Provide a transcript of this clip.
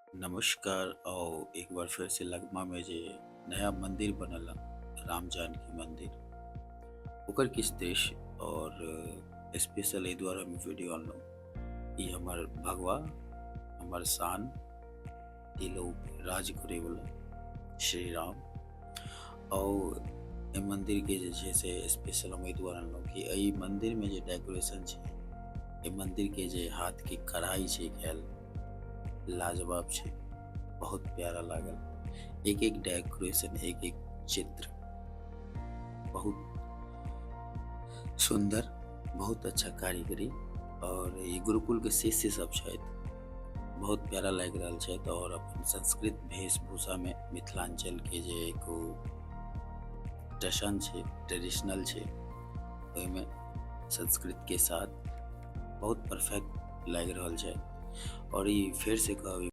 नमस्कार। और एक बार फिर से लगमा में जे नया मंदिर बनल राम जानकी मंदिर, ओकर किछु दृश्य और स्पेशल एहि दुआरे हम वीडियो अनलहुँ। ई हमर भगवा, हमर शान, त्रिलोक राज करैवला श्री राम। और एहि मन्दिरके जे छै से स्पेशल हम एहि दुआरे अनलहुँ कि एहि मन्दिरमे जे डेकोरेशन छै, एहि मन्दिरके जे हाथके कढ़ाइ छै कयल, लाजवाब छै, बहुत प्यारा लागल। एक एक डेकोरेशन, एक एक चित्र बहुत सुन्दर, बहुत अच्छा कारीगरी। और ई गुरुकुल के शिष्य सब छथि, बहुत प्यारा लागि रहल छथि और अपन संस्कृत वेशभूषा में मिथिलांचल के जे एक टशन छै, ट्रेडिशनल छै, ओहिमे संस्कृत के साथ बहुत परफेक्ट लागि रहल छै। और ई फेर से कहब।